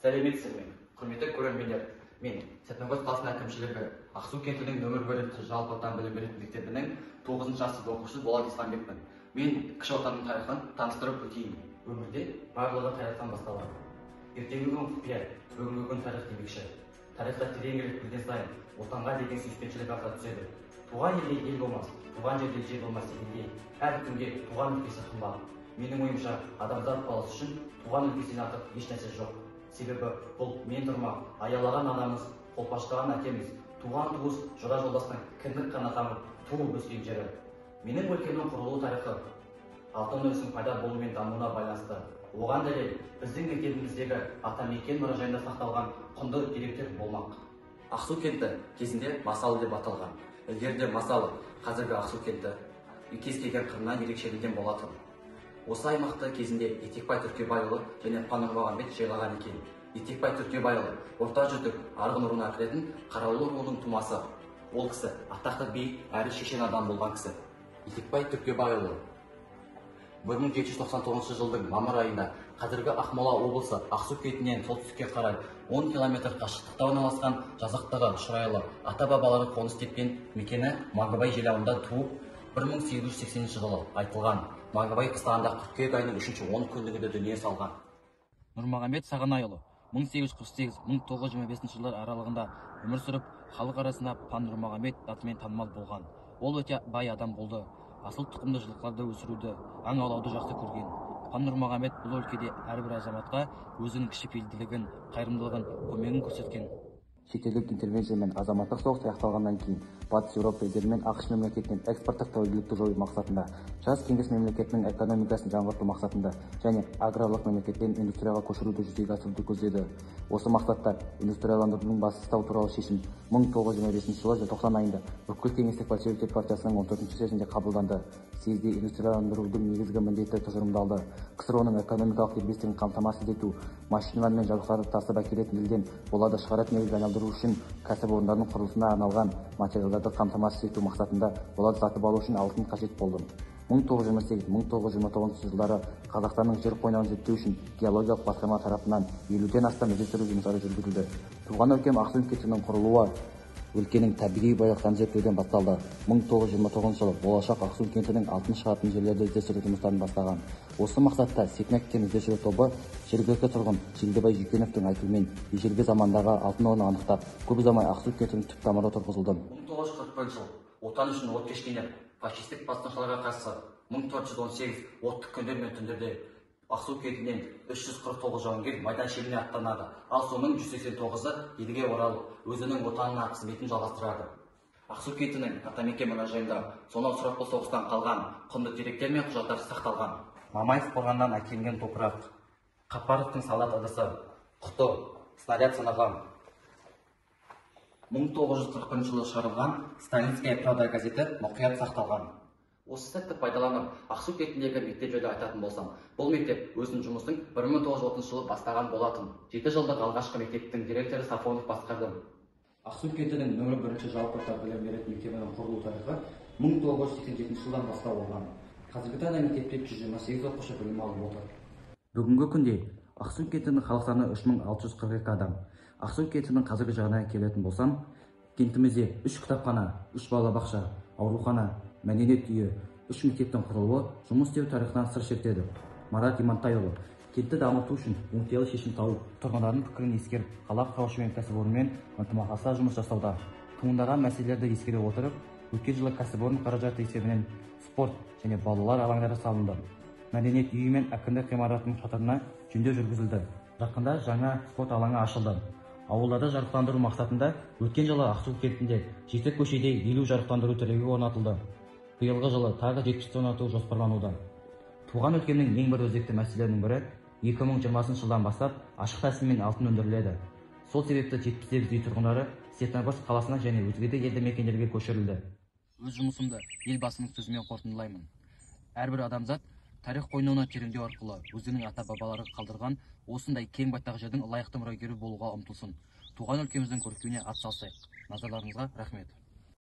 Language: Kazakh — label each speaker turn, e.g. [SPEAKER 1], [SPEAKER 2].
[SPEAKER 1] Сәлеметсіздер ме, құрметті көрермендер! Мен Степногорск қаласының әкімшілігі Ақсу кентінің нөмір 1 жалпы орта білім беретін мектебінің 9-шы сынып оқушысы Болат Исламбекпін. Мен кіші отанның тарихын таныстырып өтейін. Өмірде барлығы тарихтан басталады. Ертеңгі күн құпия, бүгінгі күн тарих демекші. Тарихта тереңірек білген сайын отанға деген сүйіспеншілік арта түседі. Туған елде ел болмас, туған жерде жер болмас дегендей, әр күнге туған өлкесі қымбат. Менің ойымша, адамзат баласы үшін туған өлкесінен артық ешнәрсе жоқ. Себебі бұл мен тұрмақ, аялаған анамыз, қолпаштаған әкеміз, туған туыс, жора жолдастың кіндік қаны тамып, туып өскен жері. Менің өлкемнің құрылу тарихы алтын өрісінің пайда болуы мен дамуына байланысты. Оған дәлел біздің мектебіміздегі Атамекен мұражайында сақталған құнды деректер болмақ. Ақсу кенті кезінде Масалы деп аталған. Ілгеріде Масалы, қазіргі Ақсу кенті кез келген қырынан ерекшеленген болатын. Осы аймақты кезінде Етекбай Түркебайұлы және Пан Нұрмағамбет жайлаған екен. Етекбай Түркебайұлы орта жүздік Арғын руына кіретін Қарауыл руының тумасы. Ол кісі атақты би әрі шешен адам болған кісі. Етекбай Түркебайұлы 1799 жылдың мамыр айында қазіргі Ақмола облысы Ақсу кентінен солтүстікке қарай 10 километр қашықтықта орналасқан жазықтығы шұрайлы ата-бабалары қоныс тепкен мекені Маңғыбай жайлауында туып, 1880 жылы айтылған Маңғыбай қыстағында қыркүйек айының 3-ші 10 күндігінде дүние салған. Нұрмағамбет Сағынайұлы 1848-1925 жылдар аралығында өмір сүріп, халық арасында Пан Нұрмағамбет атымен танымал болған. Ол өте бай адам болды. Асыл тұқымды жылқыларды өсіруді, аң аулауды жақсы көрген. Пан Нұрмағамбет бұл өлкеде әрбір азаматқа өзінің кішіпейілділігін, қайырымдылығын, көмегін көрсеткен.
[SPEAKER 2] Шетелдік интервенция мен азаматтық соғыс аяқталғаннан кейін Батыс Еуропа елдері мен ақш мемлекетінен экспорттық тәуелділікті жою мақсатында, жас кеңес мемлекетінің экономикасын жаңғырту мақсатында және аграрлық мемлекеттен индустрияға көшіруді жүзеге асыруды көздеді. Осы мақсатта индустрияландырудың бастау туралы шешім 1925 жылы желтоқсан айында Бүкіл кеңестік большевиктер партиясының 14-ші съезінде қабылданды. Съезде индустрияландырудың негізгі міндеті тұжырымдалды. КСРО-ның экономикалық дербестігін қамтамасыз ету, машиналар мен жабдықтарды тасып әкелетін елден оларды шығаратын елге айналдыру үшін кәсіпорындардың құрылысына арналған материалдарды қамтамасыз ету мақсатында оларды сатып алу үшін алтын қажет болды. 1928-1929 жылдары Қазақстанның жер қойнауын зерттеу үшін геологиялық басқарма тарапынан 50-ден астам іздестіру жұмыстары жүргізілді. Туған өлкем Ақсу кентінің құрылуы өлкенің табиғи байлықтарын зерттеуден басталды. 1929 жылы болашақ Ақсу кентінің алтын шығатын жерлерді іздестіру жұмыстарын бастаған. Осы мақсатта Секмек кен іздестіру тобы жергілікті тұрғын Желдібай Жүйкеновтің айтуымен ежелгі замандағы алтын орнын анықтап, көп ұзамай Ақсу кентінің түп тамыры тұрғызылды.
[SPEAKER 1] 1941 жыл отан үшін от кешкендер фашистік басқыншыларға қарсы 1418 отты күндер мен түндерде Ақсу кентінен 349 жауынгер майдан шебіне аттанады. Ал соның 189-ы елге оралып, өзінің отанына қызметін жалғастырады. Ақсу кентінің Атамекен мұражайында сонау сұрапыл соғыстан қалған құнды деректер мен құжаттар сақталған. Мамаев қорғанынан әкелінген топырақ, Қапаровтың солдат ыдысы, құты, снаряд сынығы. 1941 жылы шығарылған Сталинская правда газеті мұқият сақталған. Осы сәтті пайдаланып, Ақсу кентіндегі мектеп жайлы айтатын болсам, бұл мектеп өзінің жұмысын 1930 жылы бастаған болатын. 7 жылдық алғашқы мектептің директоры Сафонов басқарды.
[SPEAKER 2] Ақсу кентінің нөмір 1 жалпы орта білім беретін мектебінің құрылу тарихы 1987 жылдан бастау алған. Қазіргі таңда мектепте 128 оқушы білім алып отыр. Бүгінгі күнде Ақсу кентінің халық саны 3642 адам. Ақсу кентінің қазіргі жағдайына келетін болсам, кентімізде 3 кітапхана, 3 балабақша, аурухана, мәдениет үйі, 3 мектептің құрылуы жұмыс істеу тарихынан сыр шертеді. Марат Имантайұлы кентті дамыту үшін оңтайлы шешім тауып, тұрғындардың пікірін ескеріп, қала құраушы мен кәсіпорынмен ынтымақтаса жұмыс жасауда. Туындаған мәселелерді ескере отырып, өткен жылы кәсіпорын қаражаты есебінен спорт және балалар алаңдары салынды. Мәдениет үйі мен әкімдік ғимаратының шатырына жөндеу жүргізілді. Жақында жаңа спорт алаңы ашылды. Ауылдарды жарықтандыру мақсатында өткен жылы Ақсу кентінде 7 көшеде 50 жарықтандыру тірегі орнатылды. Биылғы жылы тағы 70 орнату жоспарлануда. Туған өлкемнің ең бір өзекті мәселелерінің бірі 2020 жылдан бастап ашық тәсілмен алтын өндіріледі. Сол себепті 78 үй тұрғындары Степногорск қаласына және өзге де елді мекендерге көшірілді.
[SPEAKER 1] Өз жұмысымды Елбасының сөзімен қорытындылаймын. Әрбір адамзат тарих қойнауына тереңдеу арқылы өзінің ата-бабалары қалдырған осындай кең байтақ жердің лайықты мұрагері болуға ұмтылсын. Туған өлкеміздің көркеюіне атсалысайық. Назарларыңызға рахмет.